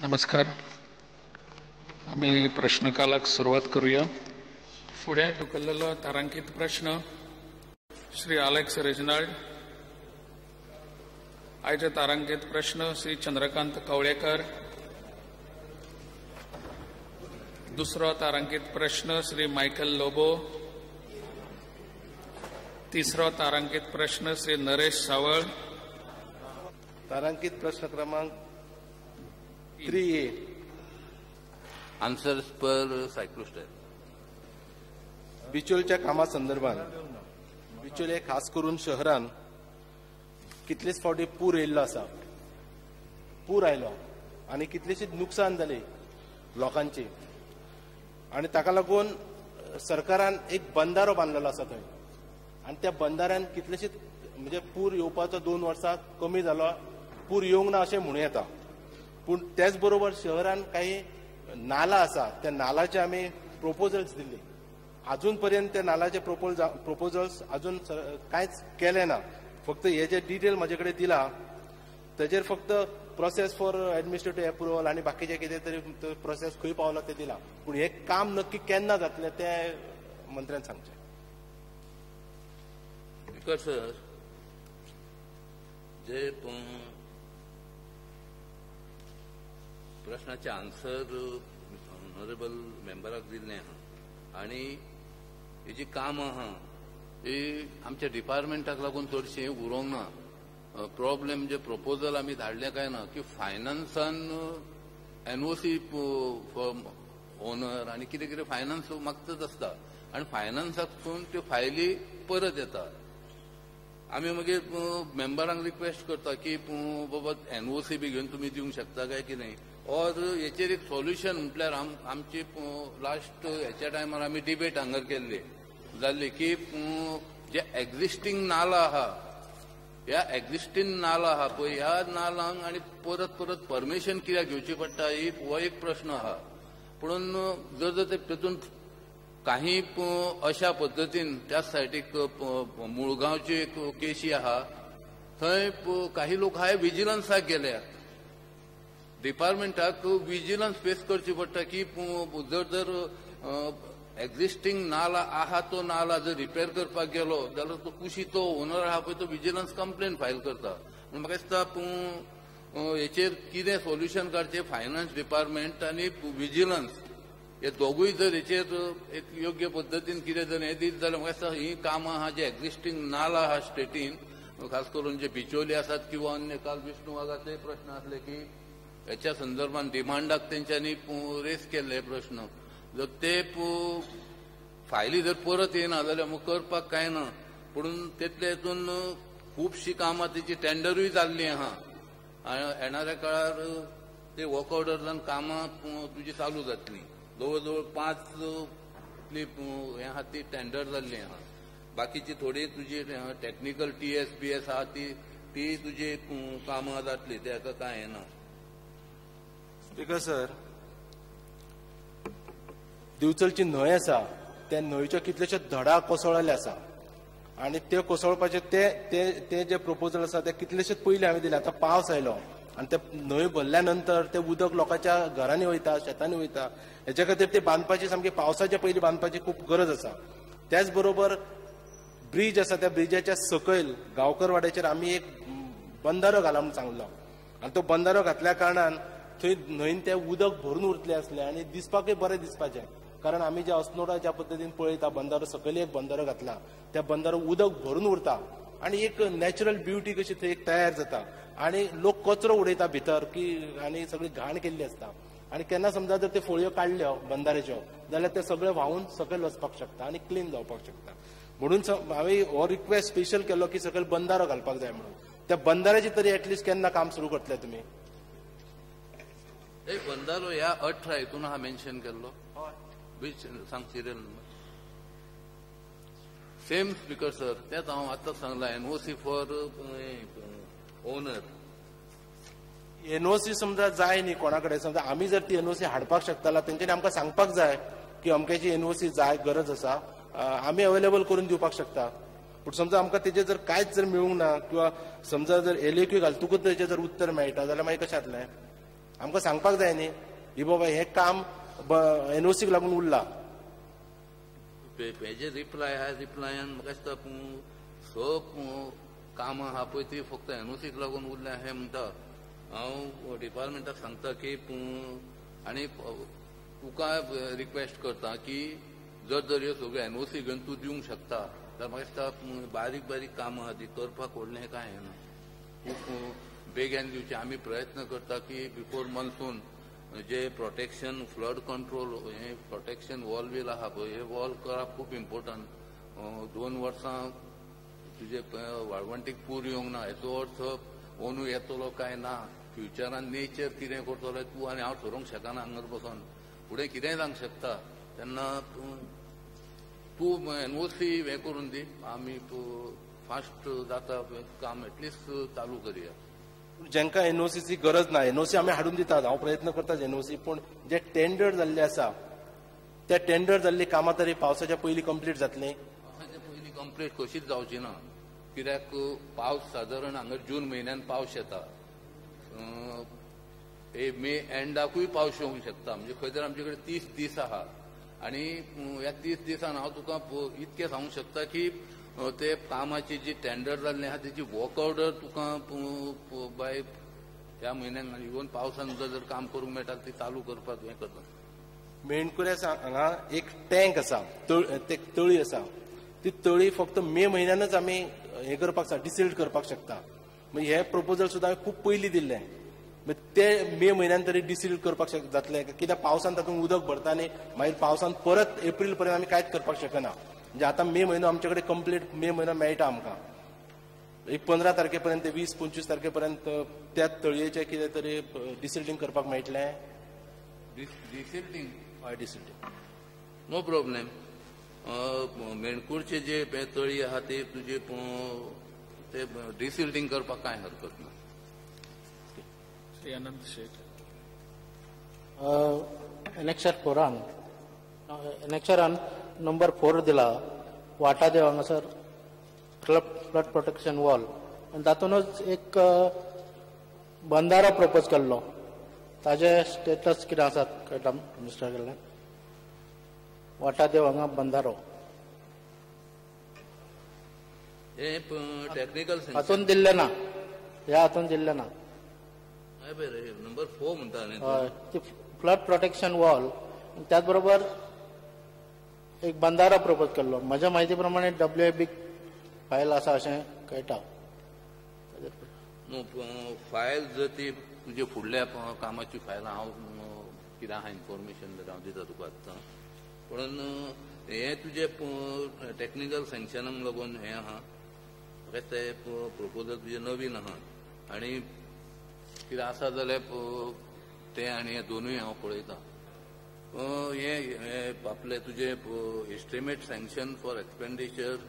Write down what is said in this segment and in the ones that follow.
नमस्कार. आमी प्रश्नकालाक सुरवात करूया. फुडें धुकल्लेलो तारांकीत प्रश्न श्री आलेक्स रेजिनाल्ड. आयचे तारांकीत प्रश्न श्री चंद्रकांत कवळेकर. दुसरो तारांकीत प्रश्न श्री मायकल लोबो. तिसरो तारांकीत प्रश्न श्री नरेश सावळ. तारांकित प्रश्न क्रमांक 3A. Answers per cyclostyle. बिचोलच्या कामा संदर्भात बिचोल हे खास करून शहरान कितलेच फावटी पूर येयल्लो आसा, पूर आयलो आनी कितलेशीच नुकसान जाले लोकांचे आनी ताका लागून सरकारान एक बंदारो बांदलेलो आसा थंय आनी त्या बंदाऱ्यान कितलेशीच म्हणजे पूर येवपाचो 2 वर्सां कमी जालो, पूर येवंक ना अशें म्हणूं येता. पूण त्याच बरोबर शहरान काही नाला आसा, त्या नालाचे आमी प्रोपोजल्स दिल्ली, अजून पर्यंत त्या नालाचे प्रोपोजल्स अजून कांयच केलें ना. फक्त हे जे डिटेल म्हजे कडेन दिला तेजेर फक्त प्रोसेस फॉर एडमिनिस्ट्रेटीव एप्रुवल आनी बाकीचे कितें तरी प्रोसेस खंय पावला ते दिला, पूण हें काम नक्की केन्ना जातलें तें मंत्र्यान सांगचें. स्पीकर सर, जे प्रश्नाचे आन्सर ऑनरेबल मेंबराक दिल्लें आहा आनी ही जी कामां आहा ही आमच्या डिपार्टमेंटाक लागून चडशीं उरोंक ना. प्रॉब्लेम जे प्रपोजल आमी धाडलें काय ना की फायनान्सान एनओसी फॉर ओनर आनी कितें कितें फायनान्स मागतच आसता आनी फायनान्साकसून त्यो फायली परत येता. आमी मागीर मेंबरांक रिक्वेस्ट करता की बाबा एनओसी बी घेवन तुमी दिवंक शकता काय कितें, और हेचेर एक सोल्युशन म्हटल्यार आमची लास्ट हेच्या टायमार आमी डिबेट हांगर केल्ली जाल्ली की जे एक्झिस्टींग नाला आहा, ह्या एक्झिस्टींग नाला आहा पळय, ह्या नालांक आनी परत परत परमिशन कित्याक घेवची पडटा ही हो एक प्रश्न आहा. पूण जर जर तेतून काही अशा पद्दतीन त्याच सायडीक मुळगांवची एक केशी आहा, थंय काही लोक हाय विजिलन्साक गेल्या, डिपार्टमेंटाक विजिलन्स फेस करची पडटा की जर जर एक्झिस्टींग नाला आहा तो नाला जर रिपेर करपाक गेलो जाल्यार तो कुशीचो ओनर आहा पळय तो विजिलन्स कंप्लेन फायल करता. म्हणून म्हाका दिसता हेचेर कितें सोल्युशन काडचें फायनान्स डिपार्टमेंट आनी विजिलन्स हे दोगूय जर हेचेर एक योग्य पद्दतीन कितें जर हें दीत जाल्यार म्हाका दिसता ही कामां आहा जे एक्झिस्टींग नाला आहा स्टेटीन, खास करून जे बिचोली आसात किंवा अन्य, काल विष्णू वाघाचेय प्रश्न आसले की हेच्या संदर्भात डिमांडाक तेंच्यांनी रेस केल्ले प्रश्न, जर ते फायली जर परत येना जाल्यार मग करपाक कांय ना. पूण तेतले हितून खुबशीं कामां तेची टेंडरूय जाल्ली आहा आनी येणाऱ्या काळार ते वर्क ऑर्डर जावन कामां तुजी चालू जातली. जवळ जवळ 5 हें आहा ती टेंडर जाल्ली आहा, बाकीची थोडी तुजी टॅक्निकल TS BS आहा ती तुजी कामां जातली, तेका कांय येना. स्पीकर सर, दिवचलची न्हंय आसा त्या न्हंयच्यो कितलेशे धडा कोसळ्ळे आसा आनी ते कोसळपाचे ते ते जे प्रोपोजल आसा ते कितलेशेच पयलीं हांवें दिले. आतां पावस आयलो आनी ते न्हंय भरल्या नंतर ते उदक लोकांच्या घरांनी वयता, शेतांनी वयता, हेच्या खातीर ते बांदपाची सामकी पावसाच्या पयलीं बांदपाची खूब गरज आसा. त्याच बरोबर ब्रीज आसा, त्या ब्रिजाच्या सकयल गांवकरवाड्याचेर आमी एक बंदारो घाला म्हूण सांगलो आनी तो बंदारो घातल्या कारणान थंय न्हंयन तें उदक भरून उरतलें आसलें आनी दिसपाकय बरें दिसपाचें, कारण आमी जे अस्नोडा ज्या पद्दतीन पळयता बंदारो सकयल एक बंदारो घातला, त्या बंदारो उदक भरून उरता आनी एक नॅचरल ब्युटी कशी थंय एक तयार जाता आनी लोक कचरो उडयता भितर की आनी सगळी घाण केल्ली आसता आनी केन्ना समजा जर ते फोळयो काडल्यो बंदाऱ्याच्यो जाल्यार ते सगळे व्हांवून सकयल वचपाक शकता आनी क्लीन जावपाक शकता. म्हणून हांवें हो रिक्वेस्ट स्पेशल केलो की सकयल बंदारो घालपाक जाय म्हणून. त्या बंदाऱ्याची तरी एटलिस्ट केन्ना काम सुरू करतले तुमी? एक बंदारो ह्या 18 हितून हा मेन्शन केल्लो बीच सांग serial number same. Speaker sir, तेच हांव आतां सांगला एनओसी फॉर ओनर. एनओसी समजा जाय न्ही कोणा कडेन, समजा आमी जर ती एनओसी हाडपाक शकता तेंच्यांनी आमकां सांगपाक जाय की अमक्याची एनओसी जाय, गरज आसा, आमी अवेलेबल करून दिवपाक शकता. पूण समजा आमकां तेजेर जर कांयच जर मेळूंक ना किंवा समजा जर LAQ घालतकूच तेजेर जर उत्तर मेळटा जाल्यार मागीर कशें जातलें? आमकां सांगपाक जाय न्ही ही बाबा हें काम एनओसीक लागून उरला. हेजे रिप्लाय आहा, रिप्लायान म्हाका दिसता स कामां आहा पळय ती फक्त एनओसीक लागून उरल्या अशें म्हणटा. हांव डिपार्टमेंटाक सांगता की आनी तुका रिक्वेस्ट करता की जर जर ह्यो सगळ्यो एनओसी घेवन तूं दिवंक शकता जाल्यार म्हाका दिसता बारीक बारीक कामां आहा ती करपाक व्हडलें कांय ना, खूब बेगीन दिवचें. आमी प्रयत्न करता की बिफोर मॉन्सून जे प्रोटेक्शन फ्लड कंट्रोल हे प्रोटेक्शन वॉल बील आहा पळय, हे वॉल करप खूब इम्पोर्टंट. 2 वर्सां तुजे वाळवंटीक पूर येवंक ना हेचो अर्थ ओनू येतलो काय ना, फ्युचरान नेचर कितें करतलो तूं आनी हांव थारोवंक शकना, हांगर बसून फुडें कितेंय जावंक शकता. तेन्ना तूं एनओसी हें करून दी, आमी फास्ट जाता काम एटलिस्ट चालू करया. जांकां एनओसीची गरज ना, एनओसी आमी हाडून दितात, हांव प्रयत्न करता एनओसी, पूण जे टेंडर जाल्ले आसा त्या टेंडर जाल्ली कामां तरी पावसाच्या पयलीं कंप्लीट जातली. पावसाच्या पयलीं कंप्लीट कशीच जावची ना, कित्याक पावस सादारण हांगा जून म्हयन्यान पावस येता, मे एंडाकूय पावस येवंक शकता, म्हणजे खंय तरी आमचे कडेन 30 दीस आहा आनी ह्या 30 दिसान हांव तुका इतकें सांगूंक शकता की ते कामाची जी टेंडर जाल्ली आहा तेची वर्क ऑर्डर तुका बाय ह्या म्हयन्यान इवन पावसान सुद्दां जर काम करूंक मेळटा ती चालू करपाक हें करता. मेणकुऱ्या हांगा एक टँक आसा, तळी आसा, ती तळी फक्त मे म्हयन्यानच आमी हें करपाक डिसिल्ट करपाक शकता. म्हणजे हे प्रपोजल सुद्दां हांवें खूब पयलीं दिल्लें, ते मे म्हयन्यान तरी डिसिल्ट करपाक जातलें, कित्याक पावसान तातूंत उदक भरता आनी मागीर पावसान परत एप्रील पर्यंत आमी कांयच करपाक शकना. म्हणजे आतां मे म्हयनो आमचे कडेन कंप्लीट मे म्हयनो मेळटा आमकां, एक 15 तारखे पर्यंत 20-25 तारखे पर्यंत त्या तळयेचें कितें तरी डिसिल्टींग करपाक मेळटलें. डिसिल्टींग? हय, डिसिल्टींग नो प्रॉब्लेम. मेणकूरचे जे तळी आहा ते तुजे ते डिसिल्टींग करपाक कांय हरकत ना. श्री अनंत शेट. एनेक्शर 4 एनेक्शरान नंबर 4 दिला वाटादेव हांगासर फ्लड प्रोटेक्शन वॉल आनी तातूंतच एक बंदारो प्रपोज केल्लो, ताजे स्टेटस कितें आसा कळटा मिनिस्टरा कडल्यान? वाटादेव हांगा बंदारो हे टॅक्निकल हातून दिल्लें ना, ह्या हातून दिल्लें ना. नंबर 4 म्हणटा हय, ती फ्लड प्रोटेक्शन वॉल त्याच बरोबर एक बंदारो प्रपोज केल्लो. म्हज्या म्हायती प्रमाणे WAB file आसा अशें कळटा. न्हू फायल जर ती तुजे फुडल्या कामाची फायल हांव कितें आहा इन्फॉर्मेशन हांव दिता तुका आत्तां, पूण हें तुजें टॅक्निकल सँक्शनाक लागून हें आहा, म्हाका ते प्रपोजल तुजें नवीन आहा आनी कितें आसा जाल्यार तें आनी हें दोनूय हांव पळयतां. हें आपलें तुजें estimate sanction for expenditure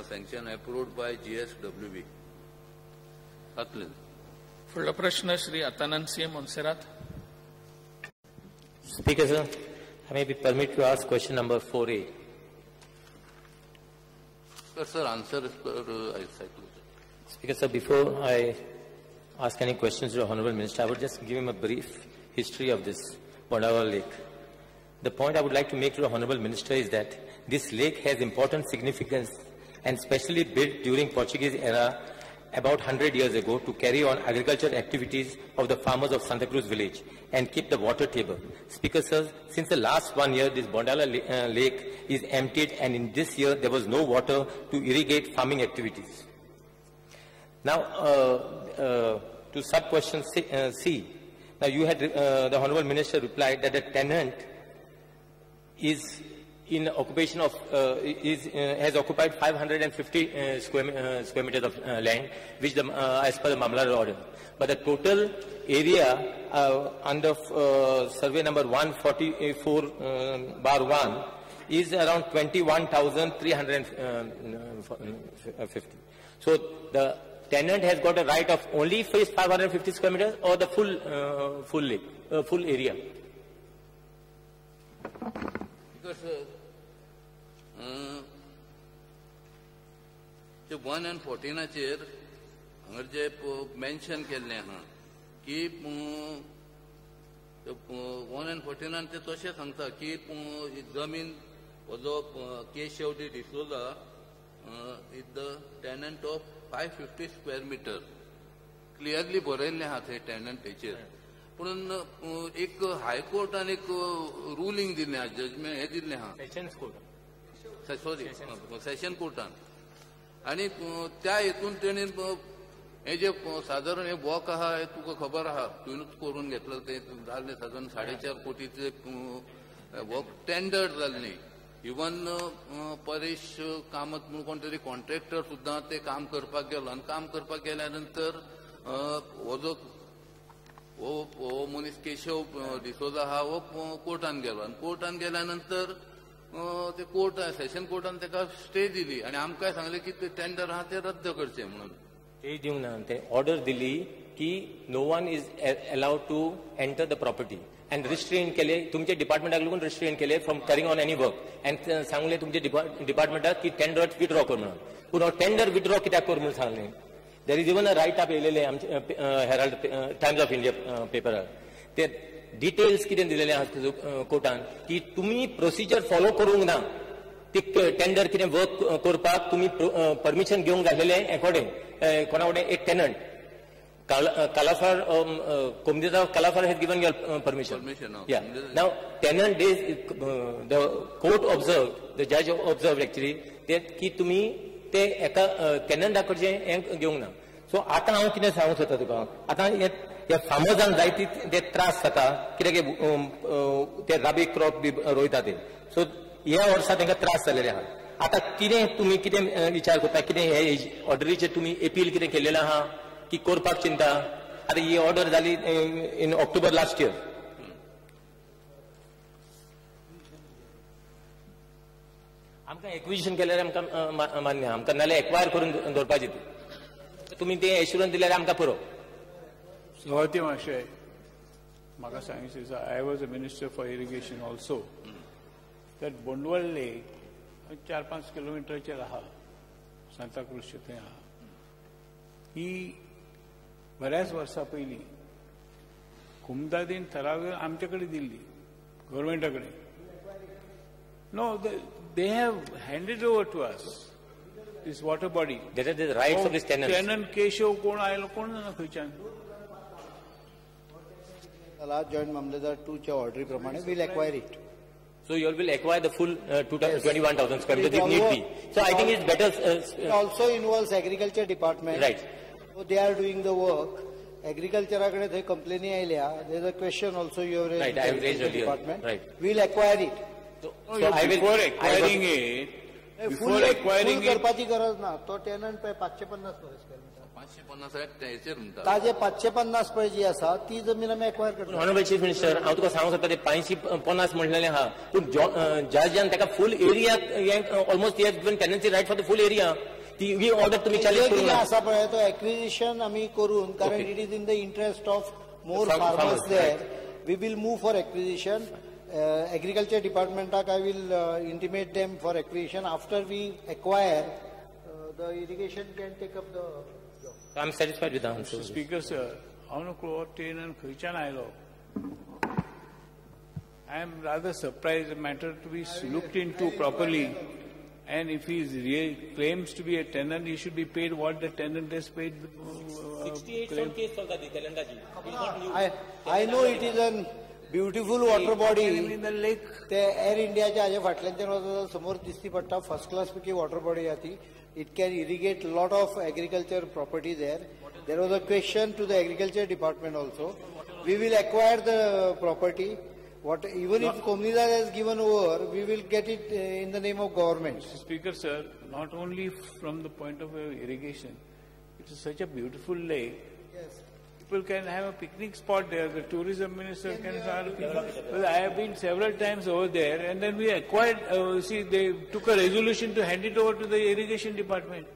sanction approved by GSWB जातलें. फुडलो प्रश्न Shri Atanand C Monserrate. Speaker sir, I may be permitted to ask question number 4A. Sir, answer is per cycle. Speaker sir, before I ask any questions to the Honorable Minister, I would just give him a brief history of this Bondala Lake. The point I would like to make to the Honorable Minister is that this lake has important significance and specially built during Portuguese era about 100 years ago to carry on agricultural activities of the farmers of Santa Cruz village and keep the water table. Speaker sir, since the last 1 year, this Bondala lake is emptied, and in this year there was no water to irrigate farming activities. Now, to sub-question C, now you had, the Honorable Minister replied that the tenant is in occupation of, has occupied 550 square meters of land, which the, as per the Mamla order. But the total area under survey number 144 bar 1 is around 21,350. So the tenant has got a right of only 550 square meters or the full, full lake, full area. Because ते 1 and 14 हांगर J mention केल्लें आहा की 149 ते तशें सांगता की जमीन हो जो Keshav D D'Souza is the tenant of 550 square metre clearly बरयल्लें आहा थंय टेनंट हेचेर. पूण एक हायकोर्टान एक रुलींग दिल्लें आहा, जजमेंट हें दिल्लें आहा, सॉरी, सेशन कोर्टान. आनी त्या हेतून तेणी हे जे सादारण हे वॉक आहा हे तुका खबर आहा, तुवेनूच करून घेतलं ते जालें. सादारण 4.5 कोटीचे वॉक टेंडर जाल्ली. इवन परेश कामत म्हणून कोण तरी कॉन्ट्रॅक्टर सुद्दां ते काम करपाक गेलो आनी काम करपाक गेल्या नंतर हो जो हो मनीस केशव डिसोजा आहा हो कोर्टान गेलो आनी कोर्टान गेल्या नंतर ते कोर्ट सेशन कोर्टान ताका स्टे दिली आनी आमकांय सांगलें की ते टेंडर आहा ते रद्द करचे म्हणून. ते दिवंक ना, ते ऑर्डर दिली की no one is allowed to enter the property and restrain केले तुमच्या डिपार्टमेंटाक लागून, रिस्ट्रेन केले from carrying on any work and सांगले तुमच्या डिपार्टमेंटाक की टेंडर विथड्रॉ कर म्हणून. पूण टेंडर विथड्रॉ कित्याक कर म्हणून सांगलें. There is even a write up येयलेले आमचे हेराल्ड टायम्स ऑफ इंडिया पेपरार. ते डिटेल्स कितें दिलेले आहा कोर्टान की तुमी प्रोसिजर फॉलो करूंक ना, ती टेंडर कितें वर्क करपाक तुमी परमिशन घेवंक घातलेलें एकॉर्डिंग कोणा कडेन एक tenant Kalafar, Comunidade Kalafar has given your permission. Permission, no. Yeah. Now, tenant days, the court observed, the judge observed actually, that की तुम्ही ते एका टेनंटा कडचें हें घेवंक ना. सो आतां हांव कितें सांगूंक सोदता तुका, आतां ह्या फार्मर्सांक जायते ते त्रास जाता कित्याक ते राबी क्रॉप बी रोयता ते. सो ह्या वर्सा तांकां त्रास जाल्ले आहा. आतां कितें तुमी कितें विचार करता, कितें हे ऑर्डरीचेर तुमी एपील कितें केल्लें आहा की करपाक चिंता? आतां ही ऑर्डर जाली इन ऑक्टोबर लास्ट इयर. आमकां एक्विजिशन केल्यार आमकां मान्य, आमकां नाल्यार एक्वायर करून दवरपाची ती. तुमी ते एश्युरन्स दिल्यार आमकां पुरो. सभापती महाशय, म्हाका सांगितलें, I was a minister for irrigation also. That Bondwal lake 4-5 किलोमिटराचेर आहा, सांताक्रूजचे थंय आहा. ही बऱ्याच वर्सां पयलीं कुमदादीन थराव आमचे कडेन दिल्ली, गव्हर्मेंटा कडेन. No, they have handed over to us this water body. That is the rights of this tenant. Tenant Keshav कोण आयलो कोण जाणा खंयच्यान. जॉईंट मामलेदार 2च्या ऑर्डरी प्रमाणे we'll acquire it. So you will acquire the full 21,000 square meters if need be. So I think it's better. It also involves agriculture department. Right. So they are doing the work. Agriculture कडे थंय कंप्लेनी आयल्या. There is a question also you have raised. Right, I have raised earlier. Department. Right. We will acquire it. So, no, so I will before acquiring it. Before acquiring it करपाची गरज ना. तो tenant पळय 550 square metre. 550 हेचेर म्हणटा. ताजे 550 पळय जी आसा ती जमीन आमी एक्वायर करता. ऑनरेबल चीफ मिनिस्टर, हांव तुका सांगूंक सोदता ते 550 म्हणलेलें आहा, पूण जजान ताका फूल area almost he has given tenancy right for the full area. ती ही ऑर्डर तुमी चॅलेंज करूंक ना. आसा पळय तो एक्विजिशन आमी करून, कारण it is in the interest of more farmers there. We will move for acquisition. Agriculture डिपार्टमेंटाक I will intimate them for acquisition. After we acquire the irrigation can take up the. I am satisfied with the answer. Speaker sir, हांव नको tenant खंयच्यान आयलो. I am rather surprised, matter to be looked into properly. And if he real claims to be a tenant, he should be paid what the tenant has paid. 68 case चलता ती टेनंटाची. I know it is an beautiful water body. In the lake. ते air इंडियाच्या हाजे फाटल्यानच्यान वता समोर दिसती पडटा. First class पैकी वॉटर बॉडी आहा ती. It can irrigate lot of agriculture property there. There was a question to the agriculture department also. We will acquire the property. What, even if Comunidade has given over, we will get it in the name of government. Mr. Speaker, sir, not only from the point of view of irrigation, it is such a beautiful lake. Yes. People can have a picnic spot there. The tourism minister can start a picnic. Well, I have been several times over there, and then we acquired, see, they took a resolution to hand it over to the irrigation department.